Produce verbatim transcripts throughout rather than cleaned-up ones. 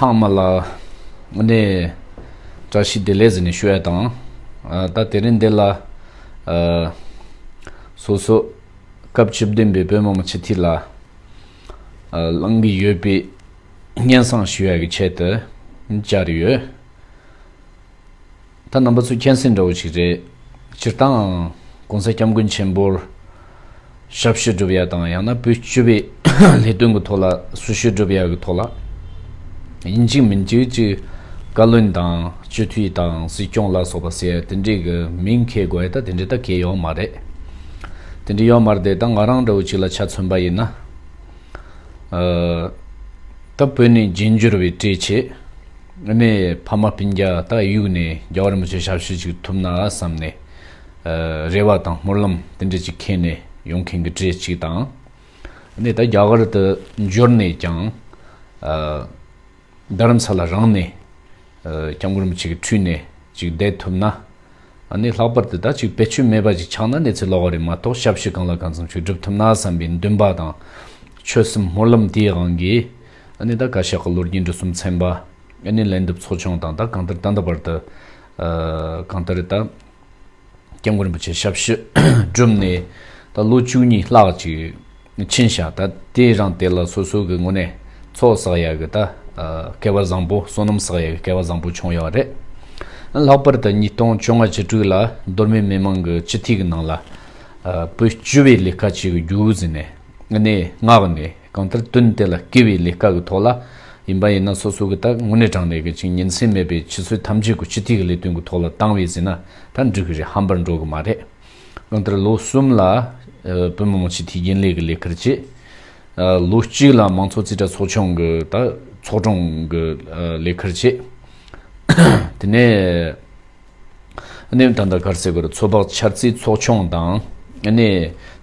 ཚང་མ་ལ་ནས་བཀྲ་ཤིས་བདེ་ལེགས་ཟེར་ནས་ཞུ་ཡ་དང་། ཨ། ད་དེ་རིང་འདི་ལ་ཨ་སོ་སོ་སྐབས་བཅུ་བདུན་པའི་བོད་མི་མང་སྤྱི་འཐུས་ལ་ཨ་གནང་གི་ཡོད་པའི་སྙན་སེང་ཞུ་ཡ་གི་ཆེད་དུ་བཅར་ཡོད། ད་རྣམ་པ་ཚོས་མཁྱེན་གསལ་འདྲ་བོ་ཞིག་རེད། སྤྱིར་བཏང་༸གོང་ས་༸སྐྱབས་མགོན་ཆེན་པོར་ཞབས་ཞུ་སྒྲུབ་ཡ་དང་། ཡང་ན་བོད་སྤྱི་པའི་ལས་དོན་གྱི་ཐོག་ལ་སྲི་ཞུ་སྒྲུབ་ཡ་གི་ཐོག་ལ་ཡིན་གཅིག་མིན་གཅིག་ཅིག་བཀའ་བློན་དང་སྤྱི་འཐུས་དང་སྲིད་སྐྱོང་ལ་སོགས་པ་ཟེར་ཡ་དེ་འདྲའི་གི་མིང་འཁྱེར་དགོས་ཡ་ད་དེ་འདྲའི་ད་གལ་ཡོད་མ་རེད། དེ་འདྲའི་ཡོད་མ་རེད་དེ། ད་ང་རང་འདྲ་བོ་ཅིག་ལ་ཆ་མཚོན་པ་ཡིན་ན། ཨ། ད་བོད་ནས་རྒྱལ་འབྱོར་བའི་གྲས་ཆེ། ཨ་ནི་ཕ་མ་སྤུན་ཀྱག་ད་གཡུག་ནས་རྒྱལ་བ་རིན་པོ་ཆེ་ཞབས་ཞུ་ཅིག་ཐུབ་ན་བསམ་ནས། ཨ། རེ་བ་དང་སྨོན་ལམ་དེ་འདྲ་ཅིག་འཁྱེར་ནས་ཡོང་མཁན་གྱི་གྲས་ཅིག་དང་། ཨ་ནི་ད་རྒྱ་གར་དུ་འབྱོར་ནས་ཀྱང་། ཨ། རྡ་རམ་ས་ལ་རང་ནས། ཨ། སྐྱབས་མགོན་རིན་པོ་ཆེ་གི་འཁྲིས་ནས་ཅིག་བསྡད་ཐུབ་ན། ཨ་ནི་ལྷག་པར་དུ་ད་ཅིག་བེད་སྤྱོད་མེད་པ་ཅིག་ཆགས་ན་གནས་ཚུལ་ལོགས་རེད་མ་གཏོགས། ཞབས་ཞུ་གང་ལ་གང་འཚམ་ཅིག་སྒྲུབ་ཐུབ་ན་བསམ་པའི་འདུན་པ་དང་ཆོད་སེམས་སྨོན་ལམ་དེའི་དབང་གིས། ཨ་ནི་ད་བཀའ་ཤག་གི་ལོ་རྒྱུས་འབྲི་གསུམ་ཚན་པ། ཨ་ནི་ལན་འདེབས་ཚོགས་ཆུང་དང་། ད་གང་ལྟར་ད་ལྟ་བར་དུ། ཨ། གང་ལྟར་ད་སྐྱབས་མགོན་རིན་པོ་ཆེ་ཞབས་ཞུ་བསྒྲུབས་ནས་ད་ལོ་བཅུ་གཉིས་ལྷག་ཅིག་ཕྱིན་ཤག་ད་དེ་རིང་དེ་ལ་སོ་སོ་གི་ངོས་ནས་ཚོགས་བསགས་ཡ་གི་ད། ཨ། སྐལ་བ་བཟང་པོ། བསོད་ནམས་བསགས་ཡ་གི་སྐལ་བ་བཟང་པོ་བྱུང་ཡོད་རེད། ལྷག་པར་དུ་ཉིས་སྟོང་བཅོ་ལྔ་བཅུ་དྲུག་ལ་མདོ་སྨད་མི་མང་གི་སྤྱི་འཐུས་ཀྱི་ནང་ལ། ཨ། བོད་སྤྱི་པའི་ལས་ཀ་བྱེད་རྒྱུ་ཟེར་ནས་ངས་མངགས་ནས། གང་ལྟར་དོན་དེ་ལ་བསྐུལ་བའི་ལས་ཀ་གི་ཐོག་ལ་ཡིན་པ་ཡིན་ན། སོ་སོ་གི་ད་དངོས་གནས་དྲང་གནས་ཀྱི་ཅིག་ཉིན་མཚན་མེད་པའི་ཆུ་ཚོད་ཐམས་ཅད་ཀྱི་སྤྱི་འཐུས་ཀྱི་ལས་དོན་གྱི་ཐོག་ལ་བཏང་བས་ཟེར་ན་ད་འགྲིག་གི་རེད། ཧམ་པར་འགྲོ་གི་མ་རེད། གང་ལྟར་ལོ་གསུམ་ལ། ཨ། བོད་མི་མང་སྤྱི་འཐུས་རྒྱུན་ལས་ཀྱི་ལས་ཀར་བྱས། ཨ། ལོ་གཅིག་ལ་མང་ཚོགས་རྩིས་ཁྲ་ཚོགས་ཆུང་གི་ད་ཚོགས་དྲུང་གི། ཨ། ལས་ཀར་བྱས། དེ་ནས། ཨ་ནི་ད་ལྟ་ག་རེ་ཟེར་དགོས་རེད། ཚོད་དཔག་འཆར་རྩིས་ཚོགས་ཆུང་དང་། ཨ་ནི་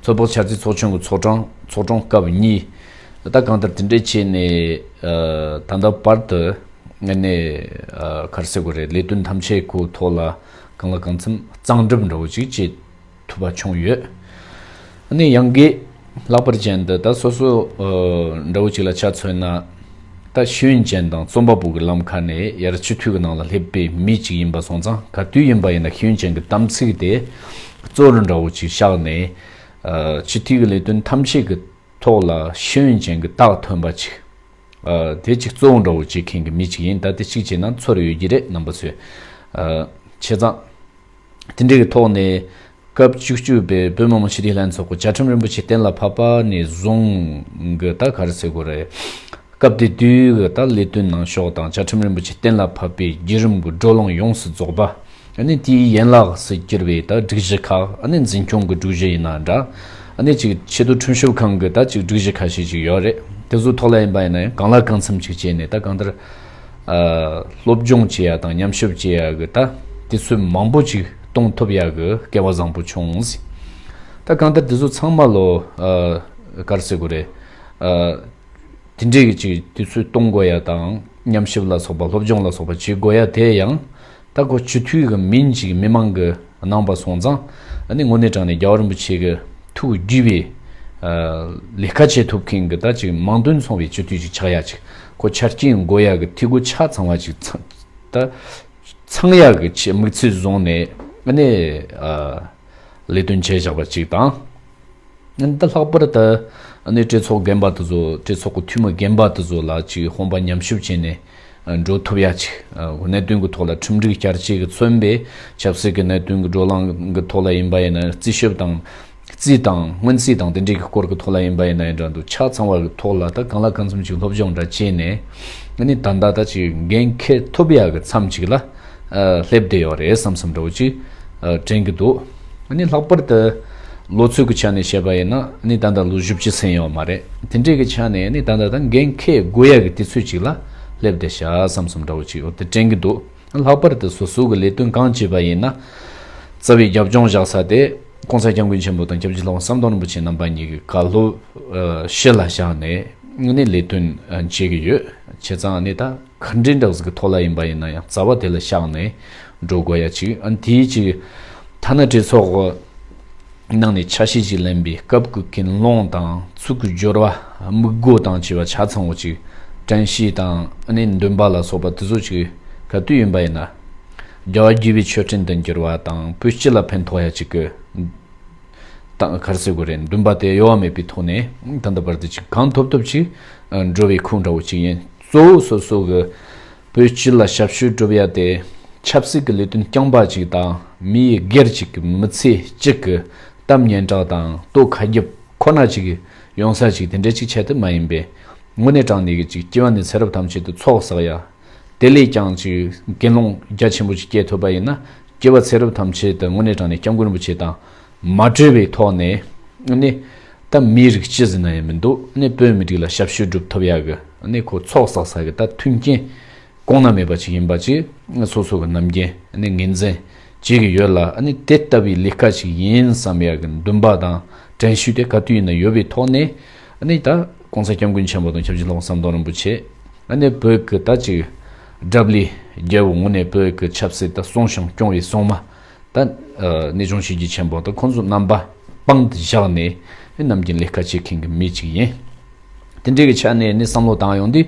ཚོད་དཔག་འཆར་རྩིས་ཚོགས་ཆུང་གི་ཚོགས་དྲུང་། ཚོགས་དྲུང་སྐབས་གཉིས། ད་གང་ལྟར་དེ་འདྲས་བྱས་ནས། ཨ། ད་ལྟ་བར་དུ། ཨ་ནི། ཨ། ག་རེ་ཟེར་དགོས་རེད། ལས་དོན་ཐམས་ཅད་ཀྱི་ཐོག་ལ་གང་ལ་གང་འཚམ་གཙང་སྒྲུབ་འདྲ་བོ་ཅིག་བྱེད་ཐུབ་པ་བྱུང་ཡོད། ཨ་ནི་ཡང་སྒོས་ལྷག་པར་ཅན་དུ་ད་སོ་སོ། ཨ། འདྲ་བོ་ཅིག་ལ་ཆ་མཚོན་ན། ད་ཤེས་ཡོན་ཅན་དང་རྩོམ་པ་པོ་གི་ལམ་ཁ་ནས་ཡར་སྤྱི་འཐུས་ཀྱི་ནང་ལ་སླེབས་པའི་མི་ཅིག་ཡིན་པ་སོང་ཙང་། ག་དུས་ཡིན་པ་ཡིན་ན་ཤེས་ཡོན་ཅན་གྱི་དམ་ཚིག་དེ་གཙོ་བོ་འདྲ་བོ་ཅིག་བཞག་ནས། ཨ། སྤྱི་འཐུས་ཀྱི་ལས་དོན་ཐམས་ཅད་ཀྱི་ཐོག་ལ་ཤེས་ཡོན་ཅན་གྱི་རྟགས་ཐོན་པ་ཅིག། ཨ། དེ་ཅིག་གཙོ་བོ་འདྲ་བོ་བྱེད་མཁན་གྱི་མི་ཅིག་ཡིན། ད་དེ་གཅིག་བྱས་ན་ཚོར་ཡོད་ཀྱི་རེད་རྣམ་པ་ཚོས། ཨ། བྱས་ཙང་དེ་འདྲའི་གི་ཐོག་ནས་སྐབས་བཅུ་གཅིག་པའི་བོད་མི་མང་སྤྱི་འཐུས་ལྷན་ཚོགས་ཀྱི་བཅའ་ཁྲིམས་རིན་པོ་ཆེ་གཏན་ལ་ཕབ་པ་ནས་བཟུང་གི། ད་ག་རེ་ཟེར་དགོས་རེད། སྐབས་དེ་དུས་ཀྱི་ད་ལས་དོན་གནང་ཕྱོགས་དང་། བཅའ་ཁྲིམས་རིན་པོ་ཆེ་གཏན་ལ་ཕབ་པའི་བརྒྱུད་རིམ་གྱི་བགྲོ་གླེང་ཡོངས་སུ་རྫོགས་པ། ཨ་ནི་དེའི་ཡན་ལག་སུ་གྱུར་པའི་ད་སྒྲིག་གཞི་ཁག། ཨ་ནི་འཛིན་སྐྱོང་གི་སྒྲིག་གཞི་ཡིན་ན་འདྲ། ཨ་ནི་ཅིག་ཆེས་མཐོའི་ཁྲིམས་ཞིབ་ཁང་གི་ད་ཅིག་སྒྲིག་གཞི་ཁ་ཤས་ཅིག་ཡོད་རེད། དེ་ཚོའི་ཐོག་ལ་ཡིན་པ་ཡིན་ན་ཡང་གང་ལ་གང་འཚམ་ཅིག་བྱས་ནས། ད་གང་ལྟར། ཨ། སློབ་སྦྱོང་བྱེད་ཡ་དང་ཉམས་ཞིབ་བྱེད་ཡ་གི་ད་དུས་ཚོད་མང་པོ་ཅིག་གཏོང་ཐུབ་ཡ་གི་སྐལ་བ་བཟང་པོ་བྱུང་ཟིན། ད་གང་ལྟར་དེ་ཚོ་ཚང་མ་ལོ། ཨ། ག་རེ་ཟེར་དགོས་རེད། ཨ། དེ་འདྲའི་གི་ཅིག་དུས་ཚོད་གཏོང་དགོས་ཡ་དང་། ཉམས་ཞིབ་ལ་སོགས་པ། སློབ་སྦྱོང་ལ་སོགས་པ་བྱེད་དགོས་ཡ་དེ་ཡང་ད་ཁོ་སྤྱི་འཐུས་གི་མིང་ཅིག་མི་མང་གི་གནང་པ་སོང་ཙང་། ཨ་ནི་དངོས་གནས་དྲང་གནས་རྒྱལ་བ་རིན་པོ་ཆེ་གི་ཐུགས་དགྱེས་པའི། ཨ། ལས་ཀ་བྱེད་ཐུབ་མཁན་གི་ད་ཅིག་མིང་དོན་མཚུངས་པའི་སྤྱི་འཐུས་ཅིག་ཆགས་ཡ་ཅིག། ཁོ་ཆ་རྐྱེན་དགོས་ཡ་གི་འཐུས་སྒོ་ཆ་ཚང་བ་ཅིག་ཚང་། ད་ཚང་ཡ་གི་ཆེད་དམིགས་ཚད་བཟུང་ནས། ཨ་ནི། ཨ། ལས་དོན་བྱས་བཞག་པ་ཅིག་དང་། ཨ་ནི་ད་ལྷག་པར་དུ་ཨ་ནི་གྲོས་ཚོགས་རྒན་པ་དེ་ཚོ། གྲོས་ཚོགས་ཀྱི་འཐུས་མི་རྒན་པ་དེ་ཚོ་ལ་ཅིག་དཔུང་པ་མཉམ་གཤིབ་བྱས་ནས་འགྲོ་ཐུབ་ཡ་ཅིག། གནད་དོན་གྱི་ཐོག་ལ་ཁྲིམས་སྒྲིག་བསྐྱར་བཅོས་ཀྱིས་མཚོན་པའི་ཆབ་སྲིད་ཀྱི་གནད་དོན་གྱི་བགྲོ་གླེང་གི་ཐོག་ལ་ཡིན་པ་ཡིན་ན། རྩིས་ཞིབ་དང་། རྩིས་དང་སྔོན་རྩིས་དང་དེ་འདྲའི་གི་སྐོར་གྱི་ཐོག་ལ་ཡིན་པ་ཡིན་ན་ཡང་འདྲ་འདུག། ཆ་ཚང་བ་གི་ཐོག་ལ་ད་གང་ལ་གང་འཚམ་ཅིག་སློབ་སྦྱོང་འདྲ་བྱས་ནས། ཨ་ནི་ད་ལྟ་ད་ཅིག་འགན་འཁྱེར་ཐུབ་ཡ་གི་མཚམས་ཅིག་ལ། ཨ། སླེབས་བསྡད་ཡོད་རེད་བསམ་བསམ་འདྲ་བོ་ཅིག། ཨ། དྲན་གྱི་འདུག། ཨ་ནི་ལྷག་པར་དུ་ལོ་ཚོད་ཀྱི་ཆ་ནས་བཤད་པ་ཡིན་ན། ཨ་ནི་ད་ལྟ་ལོ་བཞི་བཅུ་ཟིན་ཡོད་མ་རེད། དེ་འདྲའི་གི་ཆ་ནས་ཨ་ནི་ད་ལྟ་ད་འགན་འཁྱེར་དགོས་ཡ་གི་དུས་ཚོད་ཅིག་ལ་སླེབས་བསྡད་ཤག་བསམ་བསམ་འདྲ་བོ་ཅིག། འོ་དེ་དྲན་གྱི་འདུག། ལྷག་པར་དུ་སོ་སོ་གི་ལས་དོན་གང་བྱེད་པ་ཡིན་ན། རྩ་བའི་རྒྱབ་ལྗོངས་བཞག་ས་དེ་༸གོང་ས་༸སྐྱབས་མགོན་ཆེན་པོ་དང་སྐྱབས་རྗེ་ལྷ་དབང་ཟམ་གདོང་རིན་པོ་ཆེ་རྣམ་པ་གཉིས་ཀྱི་བཀའ་སློབ། ཨ། གཞི་ལ་བཞག་ནས་ཨ་ནི་ལས་དོན་བྱེད་ཀྱི་ཡོད། བྱས་ཙང་ཨ་ནི་ད་ག་འདྲའི་འདྲ་བོ་ཟིག་གི་ཐོག་ལ་ཡིན་པ་ཡིན་ན་ཡང་རྩ་བ་དེ་ལ་བཞག་ནས་འགྲོ་དགོས་ཡ་ཅིག། ཨ་ནི་དེའི་ཅིག་ཐ་ན་གྲོས་ཚོགས་ནང་ནས་ཆ་ཤས་ཅིག་ལེན་པའི་སྐབས་ཀྱི་ཀུན་སློང་དང་ཚིག་གི་སྦྱོར་བ། དམིགས་སྒོ་དང་བཅས་པ་ཆ་ཚང་བོ་ཅིག་ དྲན་ཤེས་དང་ཨ་ནི་འདུན་པ་ལ་སོགས་པ་དེ་ཚོ་ཅིག་ག་དུས་ཡིན་པ་ཡིན་ན། རྒྱལ་བ་དགྱེས་པའི་མཆོད་སྤྲིན་དུ་འགྱུར་བ་དང་བོད་སྤྱི་ལ་ཕན་ཐོགས་ཡ་ཅིག་གི་དང་ག་རེ་ཟེར་དགོས་རེད། འདུན་པ་དེ་གཡོ་བ་མེད་པའི་ཐོག་ནས་ད་ལྟ་བར་དུ་ཅིག་གང་ཐུབ་ཐུབ་ཅིག་འགྲོ་བའི་ཁུངས་འདྲ་བོ་ཅིག་ཡིན། གཙོ་བོ་སོ་སོ་གི་བོད་སྤྱི་ལ་ཞབས་ཞུ་སྒྲུབ་ཡ་དེ་ཆབ་སྲིད་ཀྱི་ལས་དོན་རྐྱང་པ་ཅིག་དང་མིའི་སྒེར་ཅིག་གི་མི་ཚེ་གཅིག་གི་གཏམ་སྙན་གྲགས་དང་ལྟོ་ཁ་རྒྱབ་ཁོ་ན་ཅིག་ཡོང་ས་ཅིག་དེ་འདྲ་ཅིག་ཆེད་དུ་མ་ཡིན་པས། དངོས་གནས་དྲང་གནས་ཀྱི་ཅིག་སྐྱེ་བ་ནས་ཚེ་རབས་ཐམས་ཅད་དུ་ཚོགས་བསགས་ཡ། དེ་ལས་ཀྱང་ཅིག་དགེ་སློང་རྒྱ་ཆེན་པོ་ཅིག་སྐྱེ་ཐུབ་པ་ཡིན་ན། སྐྱེ་བ་ཚེ་རབས་ཐམས་ཅད་དུ་དངོས་གནས་དྲང་གནས་སྐྱབས་མགོན་རིན་པོ་ཆེ་དང་མ་བྲལ་བའི་ཐོག་ནས་ནི་ད་མིའི་རིགས་སྤྱི་ཟིན་ན་ཡང་མི་འདུག་ནི་བོད་མི་རིགས་ལ་ཞབས་ཞུ་སྒྲུབ་ཐུབ་ཡ་གི་ནི་ཁོ་ཚོགས་བསགས་ས་གི་ད་མཐུན་རྐྱེན་གོང་ན་མེད་པ་ཅིག་ཡིན་པ་ཅིག་སོ་སོ་གི་ནམ་རྒྱུན་ནི་ངོས་འཛིན་བྱེད་ཀྱི་ཡོད་ལ། ནི་དེ་ལྟ་བུའི་ལས་ཀ་ཅིག་ཡིན་བསམ་ཡ་གི་འདུན་པ་དང་དྲན་ཤེས་དེ་ག་དུས་ཡིན་ན་ཡོད་པའི་ཐོག་ནས་ནི་ད་༸གོང་ས་༸སྐྱབས་མགོན་ཆེན་པོ་དང་སྐྱབས་རྗེ་སློབ་དཔོན་ཟམ་གདོང་རིན་པོ་ཆེ། ཨ་ནི་བོད་ཀྱི་ད་ཅིག་སྒྲུབ་ལས་རྒྱལ་པོ་དངོས་གནས་བོད་ཀྱི་ཆབ་སྲིད་ད་སྲུང་ཞིང་སྐྱོང་བའི་སྲུང་མ་ད་ནི་གཞུང་ཆེན་བརྒྱུད་ཆེན་པོ་ད་ཁོང་ཚོ་རྣམ་པ་དཔང་དུ་བཞག་ནས་ནམ་རྒྱུན་ལས་ཀ་བྱེད་མཁན་གྱི་མི་ཅིག་ཡིན། དེ་འདྲའི་གི་ཆ་ནས་ནི་བསམ་བློ་བཏང་ཡོང་དུས་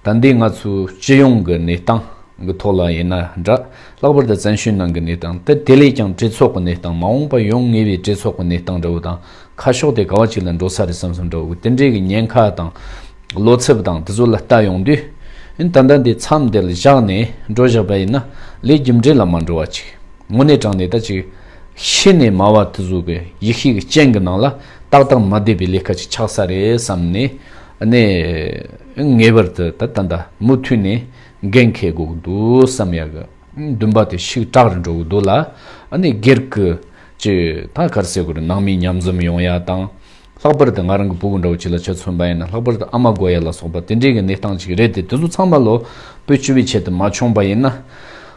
ད་འདི་ང་ཚོའི་སྤྱི་ཡོངས་ཀྱི་གནས་སྟངས་ཀྱི་ཐོག་ལ་ཡིན་ན་འདྲ། ལྷག་པར་དུ་བཙན་བྱོལ་ནང་གི་གནས་སྟངས་དེ་དེ་ལས་ཀྱང་གྲོས་ཚོགས་ཀྱི་གནས་སྟངས་མ་འོངས་པ་ཡོང་ངེས་པའི་གྲོས་ཚོགས་ཀྱི་གནས་སྟངས་འདྲ་བོ་དང་། ཁ་ཕྱོགས་དེ་ག་བ་ཅིག་ལ་འགྲོ་ས་རེད་བསམ་བསམ་འདྲ་བོ་དེ་འདྲའི་གི་ཉེན་ཁ་དང་བློ་འཚབ་དང་དེ་ཚོ་ལ་ལྟ་ཡོང་དུས། ཨིན་ད་ལྟ་འདི་མཚམས་འདིར་བཞག་ནས་འགྲོ་བཞག་པ་ཡིན་ན་ལས་རྒྱུ་འབྲས་ལ་མ་འགྲོ་བ་ཅིག་དངོས་གནས་དྲང་གནས་ད་ཅིག་ཤི་ནས་སྨྲ་བ་དེ་ཚོ་གི་ཡེ་ཤེས་ཀྱི་སྤྱན་གྱི་ནང་ལ་ཏག་ཏག་མ་བསྡད་པའི་ལས་ཀ་ཅིག་ཆགས་ས་རེད་བསམ་ནས་ཨ་ནི་ངེས་པར་དུ་ད་ད་ལྟ་མུ་མཐུད་ནས་འགན་འཁྱེར་དགོས་ཀྱི་འདུག་བསམ་ཡག་གི་འདུན་པ་དེ་ཤུགས་དྲག་རུ་འགྲོ་གི་འདུག་ལ། ཨ་ནི་སྒེར་གྱི་ཅིག་ད་ག་རེ་ཟེར་དགོས་རེད། ནང་མི་མཉམ་འཛོམས་ཡོང་ཡ་དང་། ལྷག་པར་དུ་ང་རང་གི་ཕྲུ་གུ་འདྲ་བོ་ཅིག་ལ་ཆ་མཚོན་པ་ཡིན་ན་ལྷག་པར་དུ་ཨ་མ་དགོས་ཡ་ལ་སོགས་པ་དེ་འདྲའི་གི་གནས་སྟངས་ཅིག་རེད་དེ། དེ་ཚོ་ཚང་མ་ལོ་བོད་སྤྱི་པའི་ཆེད་དུ་མ་བྱུང་པ་ཡིན་ན།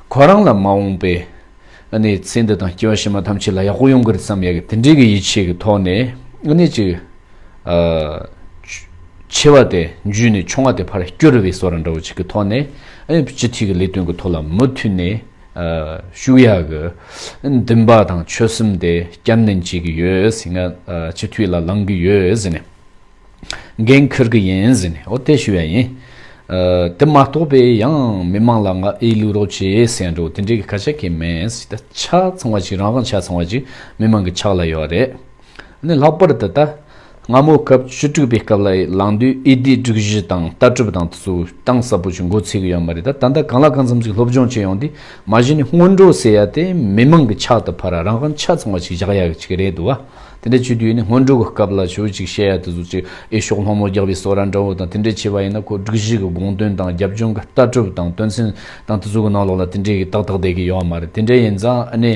ཁོ་རང་ལ་མ་འོངས་པའི་ཨ་ནི་ཚེ་འདི་དང་སྐྱེ་བ་ཕྱི་མ་ཐམས་ཅད་ལ་ཡག་པོ་ཡོང་གི་རེད་བསམ་ཡ་གི་དེ་འདྲའི་གི་ཡིད་ཆེས་ཀྱི་ཐོག་ནས་ཨ་ནི་ཅིག་ཨ། ཆེ་བ་དེ་འཇུས་ནས་ཆུང་བ་དེ་ཕར་བསྐྱུར་བའི་བཟོ་འདྲ་བོ་ཅིག་གི་ཐོག་ནས་ཨ་ནི་སྤྱི་འཐུས་ཀྱི་ལས་དོན་གྱི་ཐོག་ལ་མུ་མཐུད་ནས་ཨ། ཞུགས་ཡག་གི་འདུན་པ་དང་ཆོད་སེམས་དེ་བསྐྱར་ནན་བྱེད་ཀྱི་ཡོད་ཟེར། ང་ཨ། སྤྱི་འཐུས་ལ་ལངས་ཀྱི་ཡོད་ཟེར་ནས་འགན་འཁུར་གྱི་ཡིན་ཟེར་ནས་འོ་དེ་ཞུ་ཡ་ཡིན། ཨ། དེ་མ་གཏོགས་པའི་ཡང་མི་མང་ལ་ང་ཨེ་ལུས་རོགས་བྱེད་ཟེར་འགྲོ་དེ་འདྲའི་གི་སྐད་ཆ་གང་ཡང་མེད་ཟེར། ད་ཆ་ཚང་བ་ཅིག་རང་དབང་ཆ་ཚང་བ་ཅིག་མི་མང་གི་ཕྱག་ལ་ཡོད་རེད། ནི་ལྷག་པར་དུ་ད་སྔ་མོ་སྐབས་བཅུ་དྲུག་པའི་སྐབས་ལ་ལངས་དུས་འོས་བསྡུའི་སྒྲིག་གཞི་དང་ལྟ་གྲུབ་དང་དེ་ཚོ་གཏིང་ཟབ་པོ་ཞིག་མགོ་ཚོས་ཀྱི་ཡོད་མ་རེད། ད་ད་ལྟ་གང་ལ་གང་འཚམ་ཞིག་སློབ་སྦྱོང་བྱས་ཡོང་དུས་མ་གཞི་ནས་སྔོན་འགྲོ་ཟེར་ཡ་དེ་མི་མང་གི་ཕྱག་ཏུ་ཕར་རང་དབང་ཆ་ཚང་བ་ཞིག་བཞག་ཡ་གི་ཅིག་རེད་འདུག་བ། དེ་འདྲ་བྱེད་དུས་ནི་སྔོན་འགྲོ་གི་སྐབས་ལ་ཞུ་ཅིག་བཤད་ཡ་དེ་ཚོ་ཅིག་འོས་ཤོག་སློང་མོ་རྒྱག་པའི་བཟོ་འདྲ་འདྲ་བོ་དང་དེ་འདྲ་བྱས་པ་ཡིན་ན་ཁོ་སྒྲིག་གཞི་གི་དགོངས་དོན་དང་རྒྱབ་ལྗོངས་གི་ལྟ་གྲུབ་དང་དོན་ཚན་དང་དེ་ཚོ་གི་ནང་ལོགས་ལ་དེ་འདྲའི་གི་ཏག་ཏག་བསྡད་ཀྱི་ཡོད་མ་རེད། དེ་འདྲ་ཡིན་ཙང་ཨ་ནི།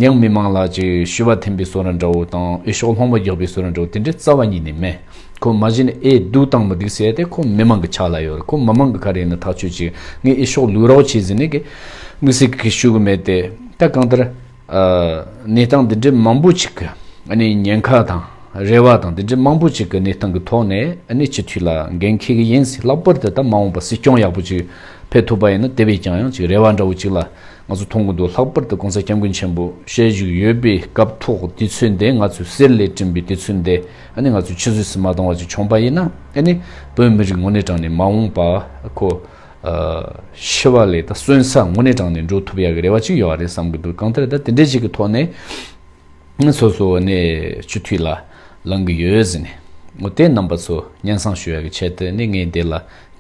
ཡང་མི་མང་ལ་ཅིག་ཞུ་བ་འཐེན་པའི་བཟོ་འདྲ་འདྲ་བོ་དང་འོས་ཤོག་སློང་མོ་རྒྱག་པའི་བཟོ་འདྲ་འདྲ་བོ་དེ་འདྲའི་རྩ་བ་ཉིད་ནས་མེད། ཁོ་མ་གཞི་ནས་ཨེ་སྡུག་དང་མི་སྡུག་ཟེར་ཏེ་ཁོ་མི་མང་གི་ཕྱག་ལ་ཡོད་རེད། ཁོ་མི་མང་གི་ག་རེ་ཡིན་ན་ཐག་ཆོད་ཅིག་ངས་འོས་ཤོག་བླུག་རོགས་བྱེད་ཟེར་ནས་གི་དམིགས་བསལ་གི་ཞུ་གི་མེད་དེ། ད་གང་ལྟར་ཨ་གནས་སྟངས་འདི་འདྲའི་མང་པོ་ཅིག་གི་ཨ་ནི་ཉེན་ཁ་དང་རེ་བ་དང་འདི་འདྲའི་མང་པོ་ཅིག་གི་གནས་སྟངས་ཀྱི་ཐོག་ནས་ཨ་ནི་སྤྱི་འཐུས་ལ་འགན་འཁྱེར་གི་ཡིན་ཟེར། ལྷག་པར་དུ་ད་མ་འོངས་པ་སྲིད་སྐྱོང་ཡག་པོ་ཅིག་ཕེབས་ཐུབ་པ་ཡིན་ན་དེ་བས་ཀྱང་ཡང་ཅིག་རེ་བ་འདྲ་བོ་ཅིག་ལ། ང་ཚོ་མཐོང་གི་འདུག་ལྷག་པར་དུ་༸གོང་ས་༸སྐྱབས་མགོན་ཆེན་པོ་བཤད་བཞུགས་ཡོད་པའི་སྐབས་ཐོག་དུས་ཚོད་འདི། ང་ཚོའི་གསེར་ལས་བསྐྲུན་པའི་དུས་ཚོད་འདི་ཨ་ནི་ང་ཚོས་ཆུད་ཟོས་སུ་མ་གཏོང་བ་ཅིག་བྱུང་པ་ཡིན་ན། ཨ་ནི་བོད་མི་རིགས་དངོས་གནས་དྲང་གནས་མ་འོངས་པ་ཁོ་ཨ་ཤི་བ་ལས་ད་གསོན་ས་དངོས་གནས་དྲང་གནས་འགྲོ་ཐུབ་ཡག་གི་རེ་བ་ཅིག་ཡོད་རེད་བསམ་གི་འདུག་གང་ལྟར་ད་དེ་འདྲའི་ཅིག་གི་ཐོག་ནས་སོ་སོ་ནས་སྤྱི་འཐུས་ལ་ལངས་གི་ཡོད་ཟེར་ནས་འོ་དེ་རྣམ་པ་ཚོ་སྙན་སེང་ཞུ་ཡག་གི་ཆེད་དུ་ནི་ངས་འདི་ལ།